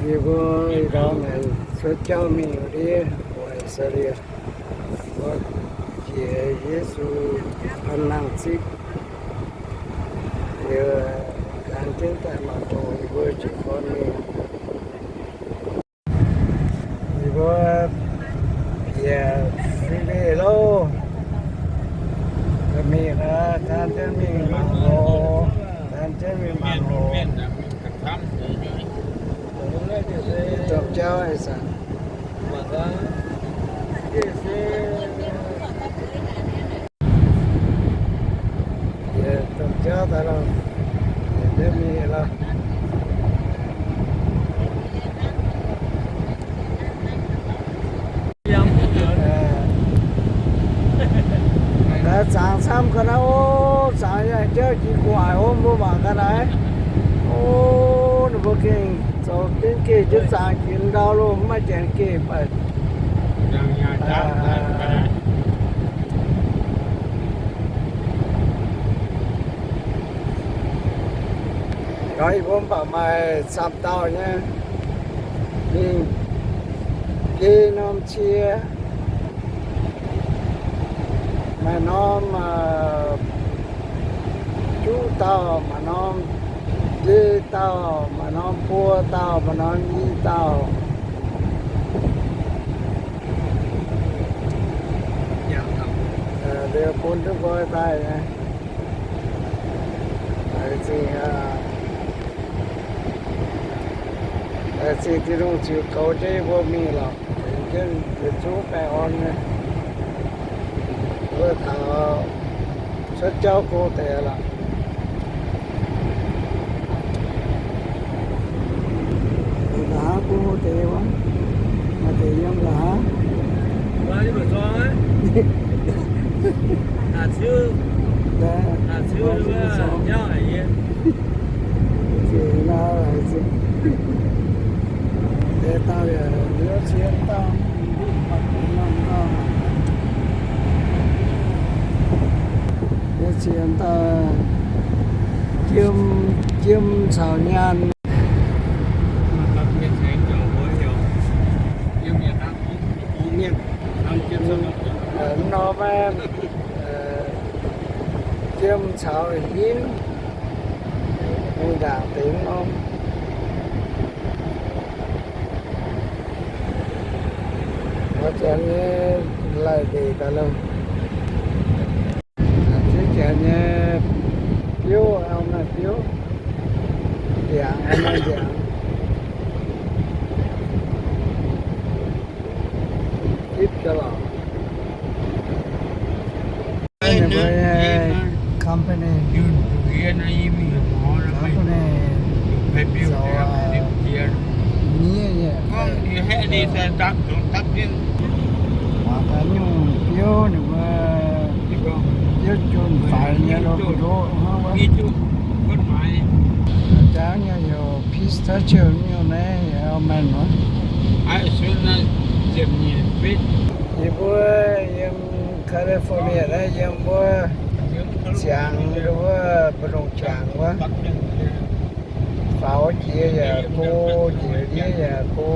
Yie mbuo ih ndorm naaic cuotv jauv mingh ndiev Australia, mbuo jiex Yesu an nangh zipv, liuz gan jienv daaih mangc dongh yie mbuo jiez gorn mingh. Yie mbuo bieqc freeway loh, mingh aqv, gan jienv mingh mangc loh, gan jienv mingh mangc loh. Domh jauv ih zanc, domh jauv daaih loh, mingh loh. Gaax zaangc camv ga'naaiv, o, zaangc yangh jauv jiex gu'nguaaic, o, mbuo mangc ga'naaiv. O, ninh mbuo gengh zoux jienv geh jienv zaangc jiex ndau loh, mv maaih janx geh mv baac. Nor yie mbuo mv baac maaih camv dauh nyei, mingh biei norm cie, maaih norm juqv dauh, maaih norm biei dauh, maaih norm buo dauh, maaih norm i dauh. Liuz bun duqv nqoi daaih nyei. Laengz zingh, laengz zingh Tin-Hungh ziux goux jienv yie mbuo mingh lorqc, benx jienv yietc zungv baengh orn nyei. Mbuo taux cuotv jauv go deix lorqc. Nqa'haav bun deix wuov, maaih deix yiem nqa'haav. Deix dauh yaac liouv cien dauh, liouv cien dauh, jiem, jiem caux nyaanh. Mv norm, jiem caux hinv, mingh ndaangc deix mv norm. Janx nyei laih ndeic daaih lorqc. Ziex janx nyei biouv, maaih biouv, ndiangx, maaih ndiangx. Ipv jiex lorqc. Company, company zoux nie nyei. Mangc gaax nyungc biouv ninh mbuo biouv jun faix nyei lo ndoqv hnangv wuov. Jangv nyei heuc pistachio nyungc naaiv, almond wuov. Yie mbuo yiem California naaiv yiem wuov ziangx wuov mbu'ndongx ziangx wuov. Faaux jiex yaac go, jiex ndiev yaac go,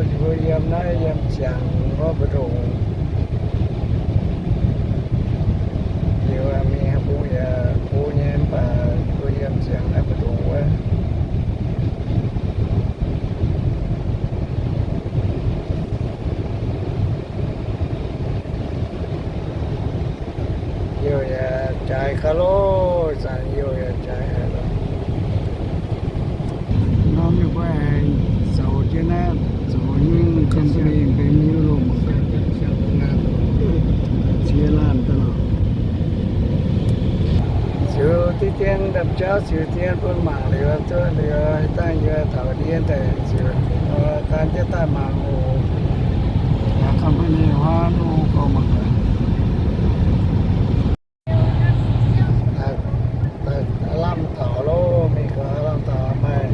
yie mbuo yiem naaiv yiem ziangx wuov mbu'ndongx. Liuz mingh haaix bung yaac go nyei, mv baac yie mbuo yiem ziangx naaiv mbu'ndongx wuov. Youh yaac jaaix ga'loh, zanc youh yaac jaaix haic. Norm yie mbuo aengx zoux jienv naaiv, zoux nyungc company benx Europe, ziex laanh daaih lorqc. Ziux diqv dien ndapv jauv, ziux dien bun mangc liuz, zuov liuz, dangh yie taux ndiev daaih ziux, gan jienv daaih mangc oc. Yaac company huaav nu gorngv mangc gaax. Lamh taux loh, mingh gaax lamh taux maaih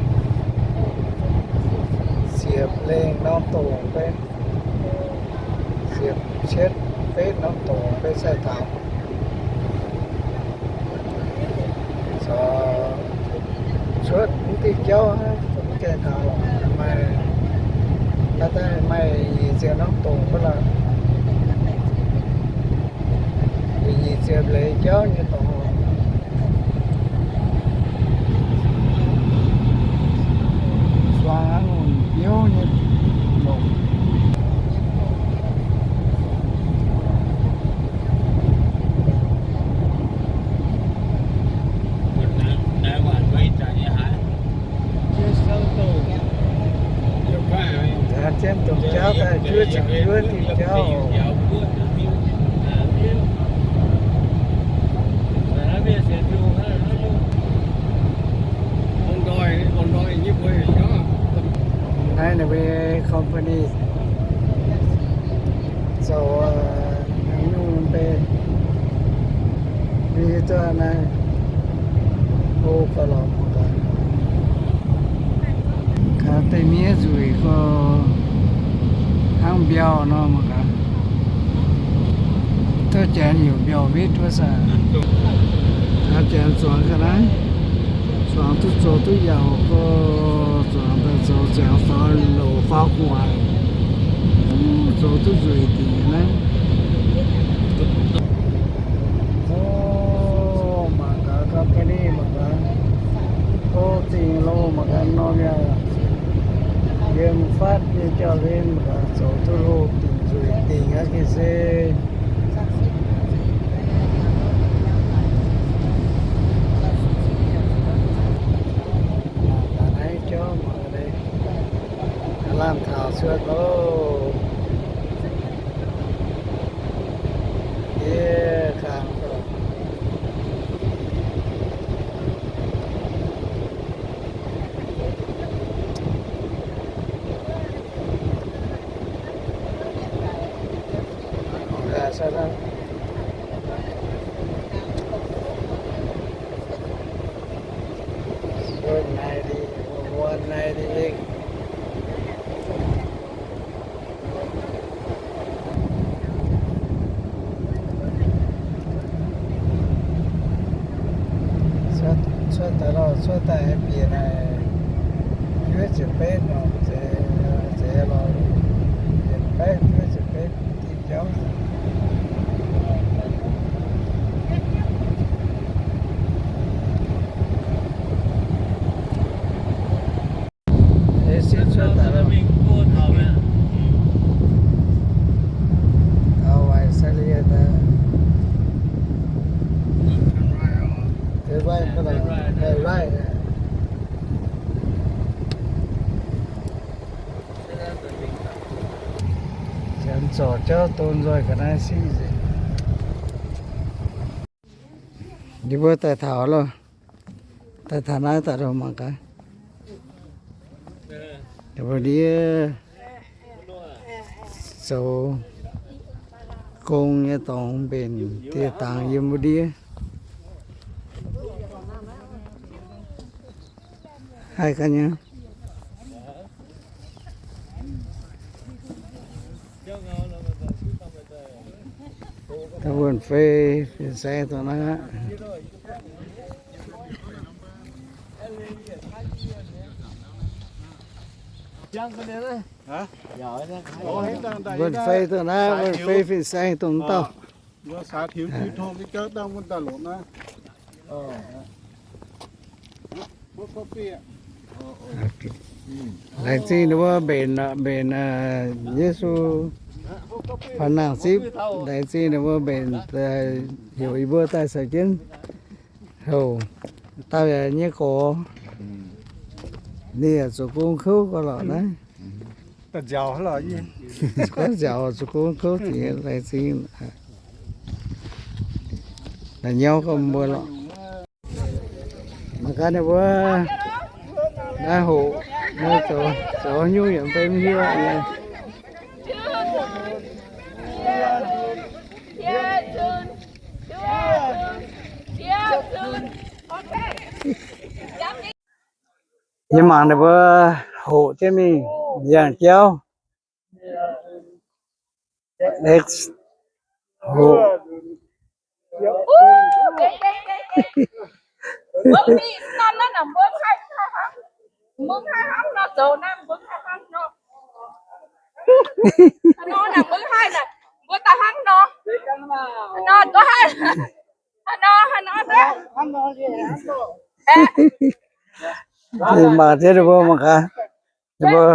siepv lengh norm dongh beiv, siepv cietv betv norm dongh beiv sai taux. Corc cuotv mv diuh jauv hnangv, mv gaengh taux lorqc, maaih Daaih maaih nyic ziepc norm dongc wuov lorqc. Nyic ziepc leiz jauv nyei dongc. Zuangx hnangv biouv nyei longc. Jaax jienv dongh jauv daaih juov ziepc juov diuh jauv. Naaiv ninh mbuo company zoux, nyungc mbe, mbuo duqv naaiv hlo gauh lorqc mangc gaax. Gaax deix miev nzueic gorx, hnangv mbiauh nor mangc gaax. Duqv janx heuc mbiauh witv wuov saah. Gaax janx zuangx ga'naaiv, zuangx duqv zoux duqv yaauc gorx, zuangx daaih zoux ziangx faaux louc faaux gu'nguaaic, zoux duqv nzueic dingc naaiv. O, mangc gaax company mangc gaax, o, dingh loh mangc gaax norm yaac yiem fatv nyei jauv-hlen mangc gaax zoux duqv loh dingc nzueic dingc aqv gengh se. Mangc gaax naaiv jauv mangc gaax naaiv, lamh taux cuotv loh. Yie kangx One ninety, one ninety-eight. Cuotv, cuotv daaih lorh, cuotv daaih bieqc naaic juov ziepc betv nor, zeiz, zeiz lorh, yietc baeqv juov ziepc betv diuh jauv. Eix sipv cuotv daaih lorh. Taux waaic Sailie daaih. Right. Janx zorc jauv don nzoih ga'naaiv sipv nzengc. Ninh mbuo daaih taux loh. Daaih taux naaiv daaih loh mangc gaax. Ninh mbuo ndiev zoux gong nyei dorngx mbenc dieh dangx yiem wuov ndiev. Haih ganh nyei. Wuonh fei fin-saeng dongh naaiv aqv. Wuonh fei dongh naaiv, wuonh fei fin-saeng dongh dauh. Laengz zingh ninh mbuo mbenc, mbenc Yesu faaux nangh zipv. Laengz zingh ninh mbuo mbenc, heuc yie mbuo daaih caux jienv houc dauh yaac nyei gorx. Ninh yaac zoux gong kouv gauh lorqc naaiv. Gorngv nziaauc zoux gong kouv dingc, laengz zingh. Naaiv nyauv gorngv mbuo lorqc. Mangc gaax ninh mbuo naaiv hoqc, zoux nyungc yaac mv bei mv hiuv nyei. Yie mangc ninh mbuo hoqc jienv mingh yangh jauv. X hoqc. Haaix nor naaic mbuo haih naaic, mbuo daaih hnangv nor. Haaix nor duqv haih. Haaix nor, haaix nor duqv. Mangc jienv ninh mbuo mangc gaax. Ninh mbuo,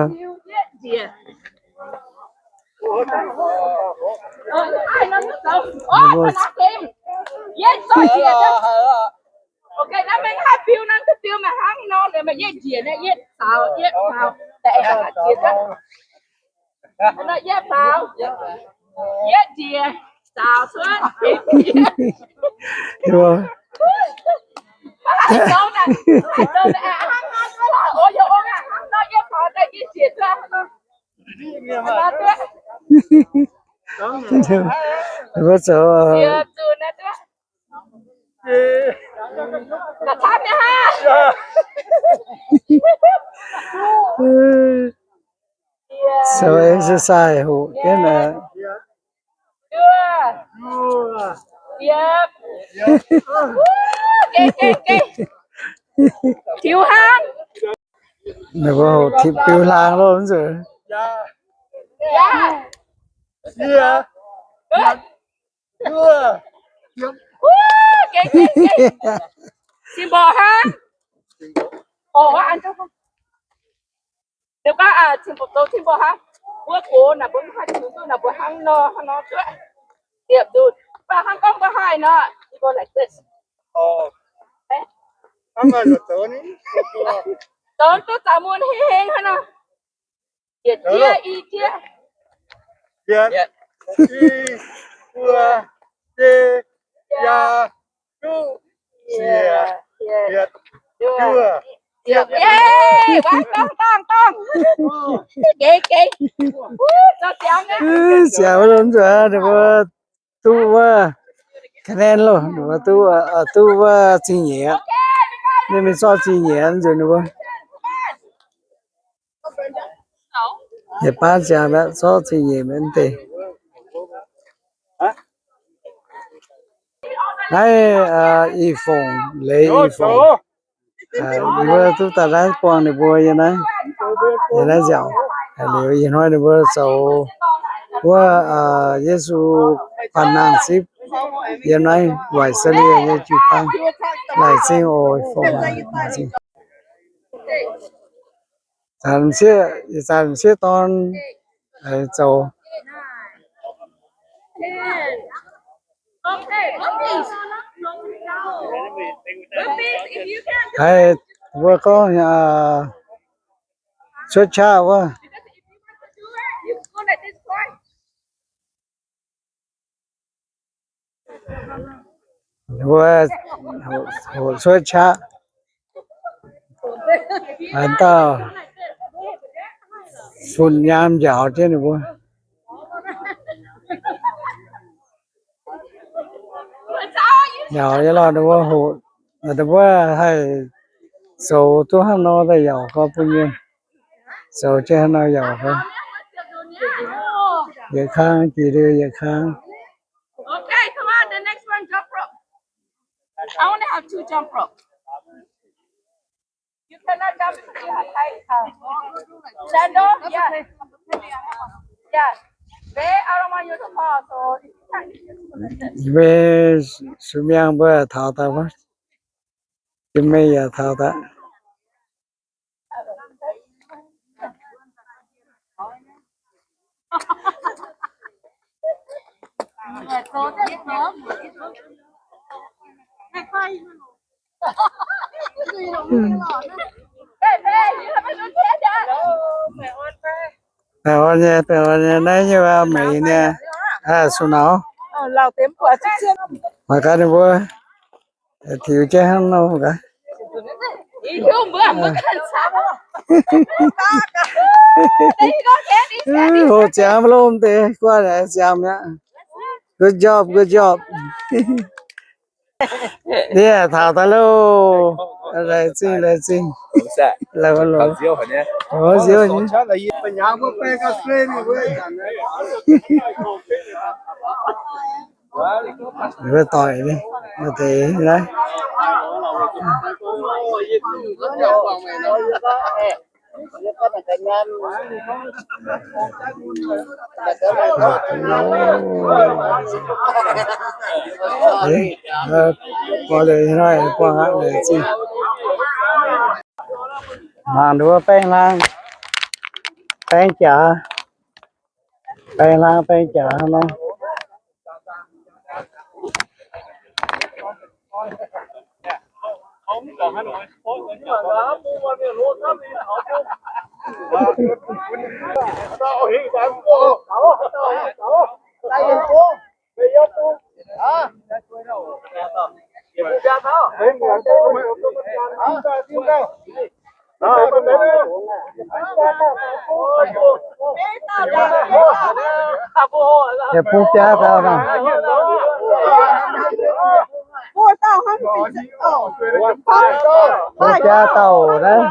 okay, naaiv mengh haih biu naaiv, biu maaih hnangv nor, meih yietv njiec naaiv, yietv caux, yietv caux. Yietv faaux, yietv njiec, zaaux cuotv. Wuov zoux, zoux exercise hoqc jienv aqv. Ninh mbuo hoqc tipc biux hlaang loh nzunc. Cin-mborqc hnangv. Liuz gorngv cin-mborqc, cin-mborqc hnangv. Wuov gox naaic mbuo mv haih tiux duqv naaic mbuo hnangv nor hnangv nor cuotv. Diepc nzunc. Mv baac hnangv gorngv mbuo haih nor, you go like this. Zoux duqv zaux mun heng heng hnangv nor. Yietc jieqv, i jieqv. Yietc, i, buo, jei, jaa, juqv, ziec, yietc, juov, ziepc. Yay! Wangv dorngh dorngh dorngh. Gengh gengh. Wuov, zoux ziangx nyei. Ziangx wuov lomh nzoih ninh mbuo duqv wuov คะแนน loh, ninh mbuo duqv, duqv wuov zingh nyeic aqv. Ninh mingh zorqv zingh nyeic nzunc ninh mbuo. Yietc baav ziangx mi'aqv, zorqv zingh nyeic mi'aqv deix. Naaiv, i fongc, leiz i fongc. Ninh mbuo duqv daaih naaiv buangh ninh mbuo yiem naaiv, yiem naaiv nziaauc. Liuz ih hnoi ninh mbuo zoux wuov Yesu faanh nangh zipv yiem naaiv Wai^saa^lie nyei jiu-baang. Laengz zingh oc, i fongc, laengz zingh. Zanc m'sieqv, ih zanc m'sieqv dorn zoux. Haiz mbuo gorngv cuotv qaqv wuov. Mbuo hoqc cuotv qaqv. Haaix dauh fun nyaam njaaux jienv ninh mbuo. Njaaux nyei lorh, ninh mbuo hoqc, ninh mbuo haih zoux duqv hnangv nor daaih yaac gorngv bun mienh zoux jienv hnangv nor yaac gorngv. Yietc kang, jiex liuz yietc kang. Okay, come on, the next one, jump rope. I only have two jump rope. You cannot jump because you have high, uh, sandal. Yeah. Yeah. Babe, I don't want you to fall, so if you can, you just go like this. Mbuo sux miangh mbuo taux daaih wuov. Jiex mingh yaac taux daaih. Baengh orn nyei, baengh orn nyei, naaiv nyei meix nyei, sux nauz. Mangc gaax ninh mbuo tiux jienv hnangv nor gaax. Hoqc ziangx mv lomh deix, guanh ziangx mi'aqv. Good job, good job. Yie taux daaih loh. Laengz zingh, laengz zingh. Laengz zingh. Doic nyei, maaih deix naaiv. Mangc nduov baeng hlang, baeng jaax, baeng hlang baeng jaax nor. Yietc bung biaa dauh nor. Bung biaa dauh naaiv.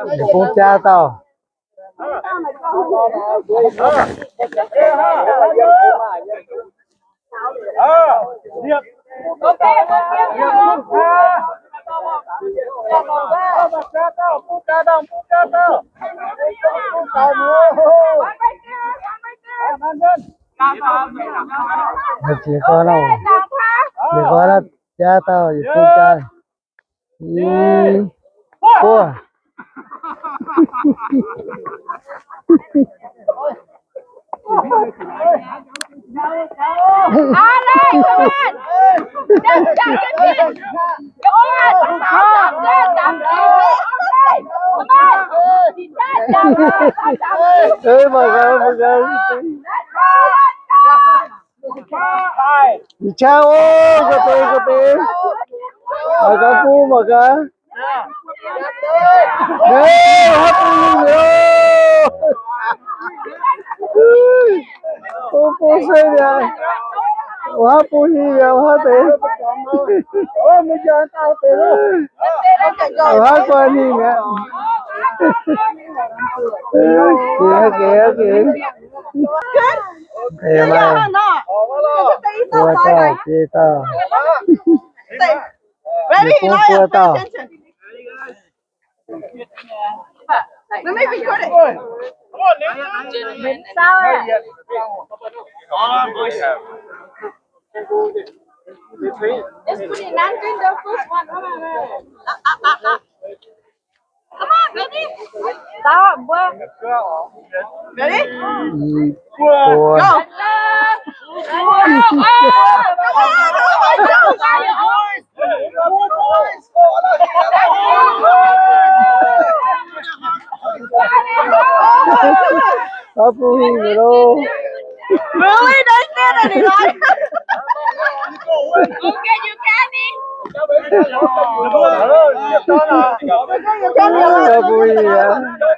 Yietc bung biaa dauh. Jiex gorn, jiex gorn naaiv biaa dauh yietc bung biaa. I, buo. Ei, mangc gaax, mangc gaax. Ih, qaqv oc, ga'deix, ga'deix. Mangc gaax, mangc gaax. Ei, haav bung hingh mi'aqv. Bung, bung se mi'aqv. Haav bung hingh mi'aqv, haav deix. Haav guanh hingh mi'aqv. Okay, okay, okay. Ei, maaih buo dauh, biei dauh. Ready? Buo dauh. Let me record it. Just put it in the first one. Come on, baby. Ready? Go. Haav bung hingh mi'aqv loh. Really? They did it, Eli. Okay, you got it. Haav bung hingh mi'aqv.